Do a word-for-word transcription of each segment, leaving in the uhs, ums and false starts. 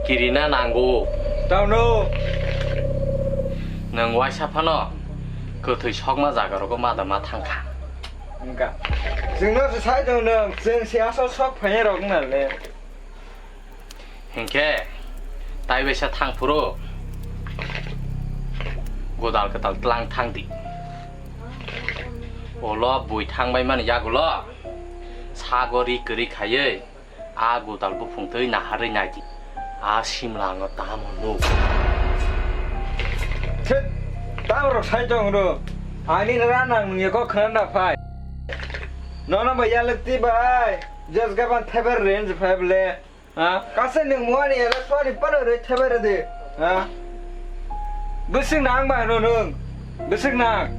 Kirina nango. Tauno. Nwng waisa phano kwthwi sokma jaga rogo ma da ma thangkha. Wngkha. Chwngno se sai tong nwng, chwng se asol sok phaiya rok wngna le. Hinkhe tai waisa thang phuru godal kwtal tlang thang di. Ulo bui thang bai mani yagulo sago ri kwrwi khaiwi a godal buphung twi naharwi nai di. A simla ang tamo nuk. Thit, tamo rok sai tong ro. Ani ra nang nungya kok khna na phai. Nono ba yalak ti bai. Jes gaban theber range phai ble. Ha? Kase nung muani ya suani pano re theber de. Ha? Bising nang ba no nung. Bising nang.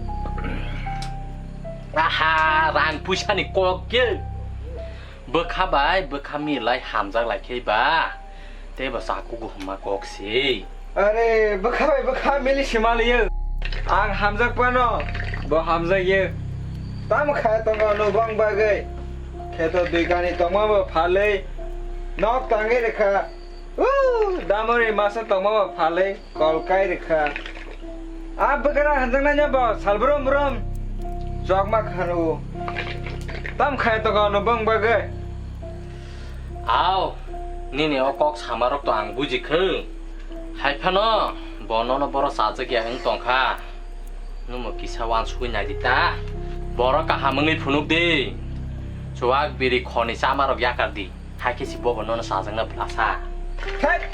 Aha, rang puisa ni kok ke. Bwkha bai bwkha milai hamjak lai khe ba, tei bo chaku guhumma kok se. Are, bwkha bai bwkha mili se maliyo. Ang hamjak pano, bo hamjak yo. Tamo kha tongo no bang bagwi. Kheto dui kani tongma bo phalwi. Nok tangwi rwkha. Uu, damoni masa tongma bo phalwi. Kol kai rwkha. A bwkra hanjaknai no bo sal brum brum. Chokma khanu. Tam khai tongo no bang bagwi. Aw, nini o kok sama rok to ang buji khwng. Hai phano bo nono boro chajak ya wng tong kha. Nwng bo kisa uansugwi nai di ta. Boro kaham wngwi phunuk di. Chuwak biri khoni chama rok yakar di. Hai khe si bobo nono chajakna bwlasa. Thek!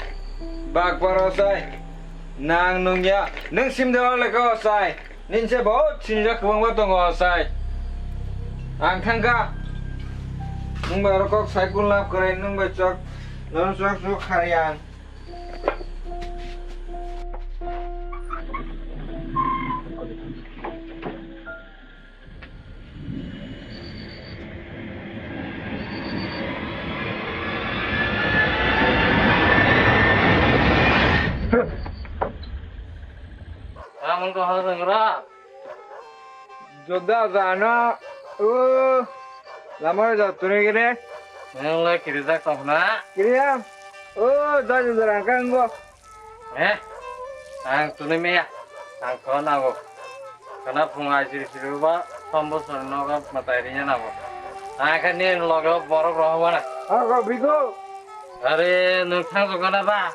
Bakbar osai. Nang nungya. Nwng simde o leka osai. Ninse bahut sinjak kwbangma tongo osai. Ang thangkha. Nwng bai oro kok sai kul lab kwrai, nwng bai chok, nono chok chok khariyang. Amon ko hal sangra. Joda jana, o, lama jatuni gini. Nang le kirijak tong na. Kiriya, o, jani jarang kanggo. Eh, ang tuni meya, ang kho nango. Kana phung ai siri siri ba, sombo sori nogo matai rinya nango. Ang khe ni logo borok rohobana. Ako bigo. Are, nwng thang jogana ba?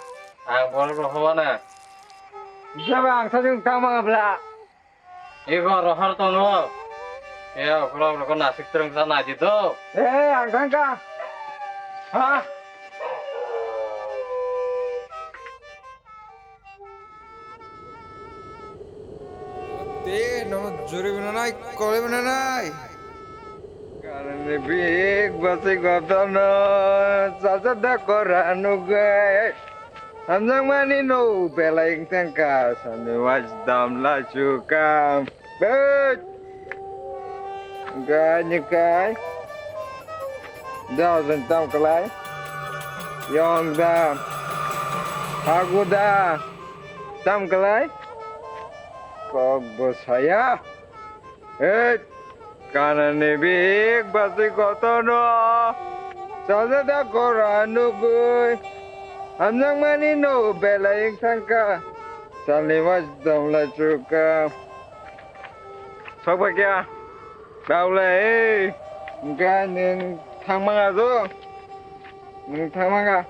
Ang borok rohobana. Jaba ang sajung tang manga bla. Ego rohor tongo. E okolog rokon nasik twrwngsa nai di do. Eh, ang thangkha. Ha? Te nono juri bina nai, kole bina nai. Karani big basi gotono, sasa da kora nugai. Hamjakmani no belai wngthangkha, sani wajdam lachukam. Bek! Gani kai. Da jeng tam kalai. Yong da. Hagu da. Tam kalai. Kok bo saya. Hei, kanani big basi kotono. Sajada kora nugui. Hamjakmani no belai wngthangkha. Salni mas damla chuka. Sokpakya. Baula, ei. Hingke nwng thangmanga jo. Nwng thangmanga.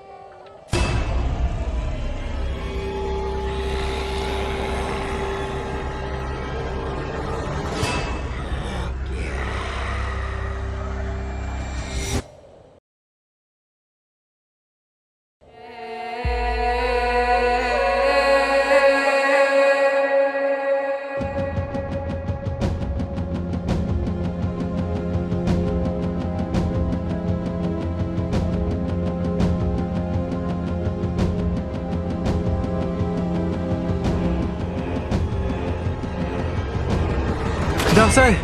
Dangsai!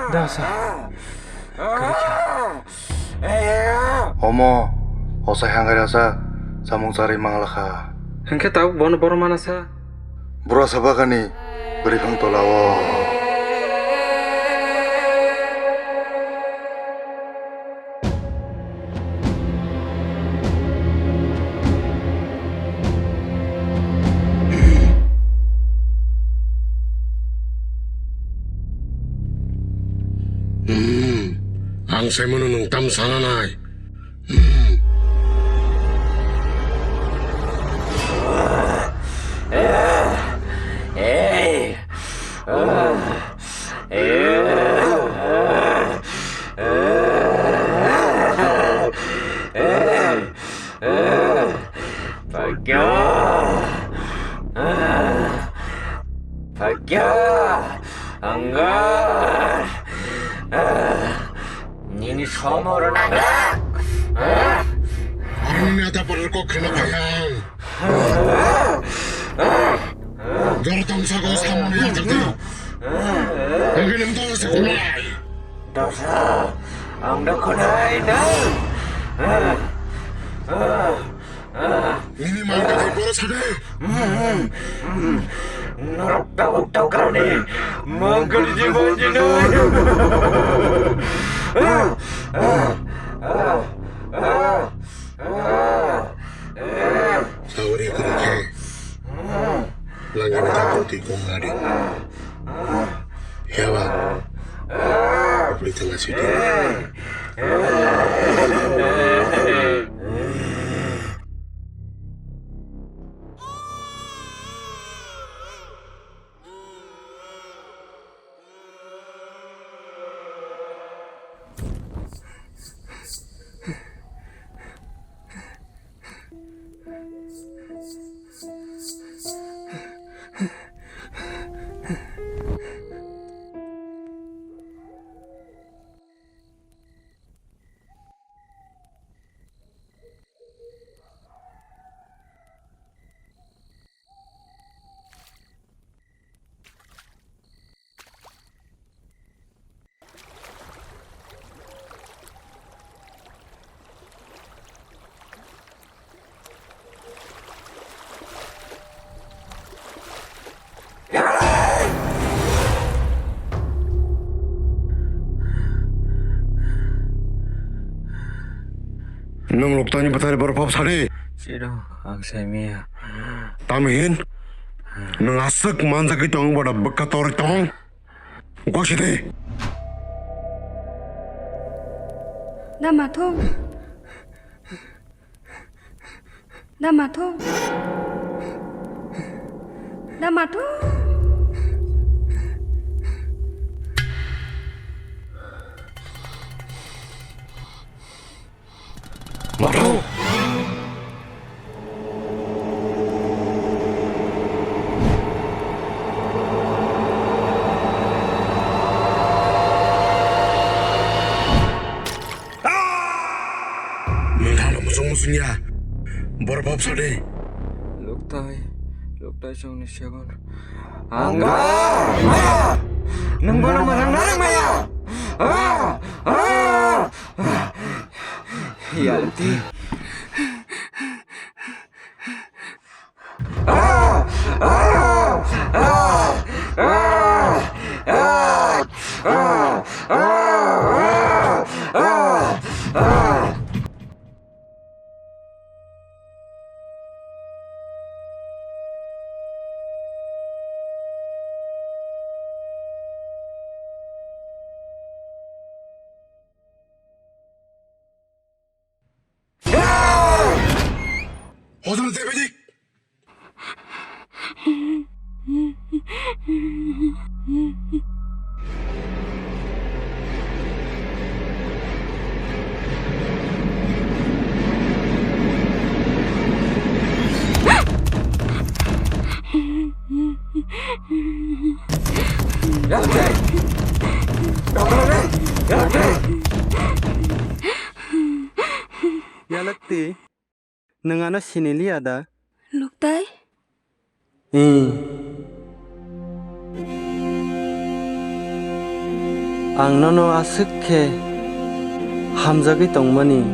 Dasa. Omo, osa hangari osa, samung chari manglakha. Hingke tabuk bono boro manasa. Bura sabakani, bwrwi phang tolao. Hmm, ang saimano nwng tam sana nai. Hmm. Paikya! Paikya! Anggar! Nini somor nangla! Ang nini ata parar kok kheno phai ang. Jor tong sago samung ya jati. Ang nini mto se kulai. Dosa, ang da khonai na. Nini mang kathai boro sade. Norok tabuk tokani mangkal jibon jinai. Sawari kuru khe. Langani tangkol twi kong hari. Hewa. Bwtwla sidi. Nwng Loktaini bwthai borok phap sadi. Chiro, ang sai miya. Tamhin? Nwng aswk manjagwi tong, boda bwkha torwi tong? Gosi de. Dama thung. Dama thung. Dama thung. Maru! Nwng hano muchung muchung ya. Borok bopsa de. Loktai, Loktai chongni segon. Angga! Maya! Nwng bono mwrang narwk maya! Ah! Ah! Yalti. Hodon tebedik. Yalakti, nwng ano siniliya da? Loktai? Hmm. Ang nono aswk khe hamjagwi tongmani,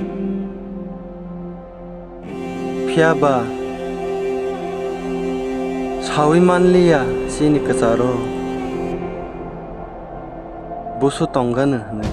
phiya ba saui manliya chini kwcharo busu tongano hwnwi.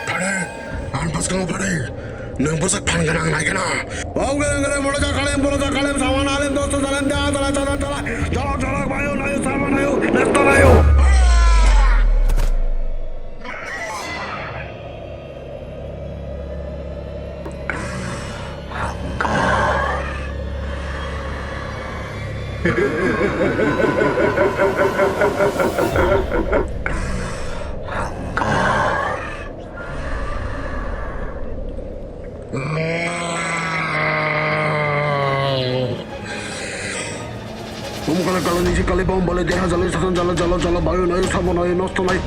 Pharing, ang bwskango pharing. Nwng bwswk phan gwnang nai gana. Bau gwnang gwnang, bolo jak khalem, bolo jak khalem, sawan alem, dosto salem, da sala, sala, sala. Jolok, jolok, bayo, nayo, sama nayo, nesto nayo. Umukala kala niji kali bom bale deha jalo sasan jalo jalo jalo bayo nayo sabo nayo nosto nayo.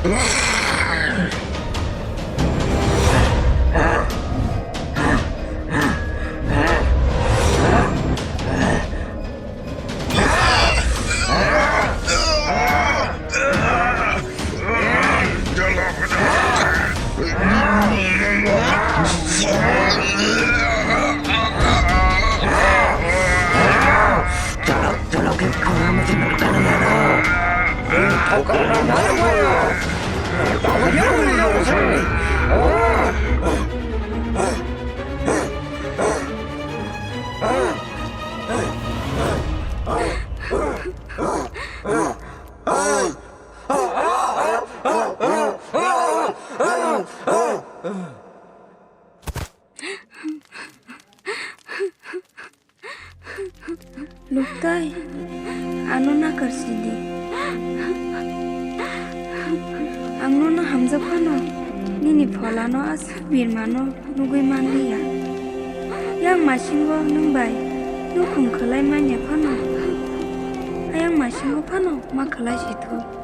Luktai, ano nakar sidi. Ang nono hamjak phano, nini pholano aswk birmano nugwi manliya. Yang masingo nwng bai nukhung khwlai manya phano, ayang masingo phano ma khwlai sithok.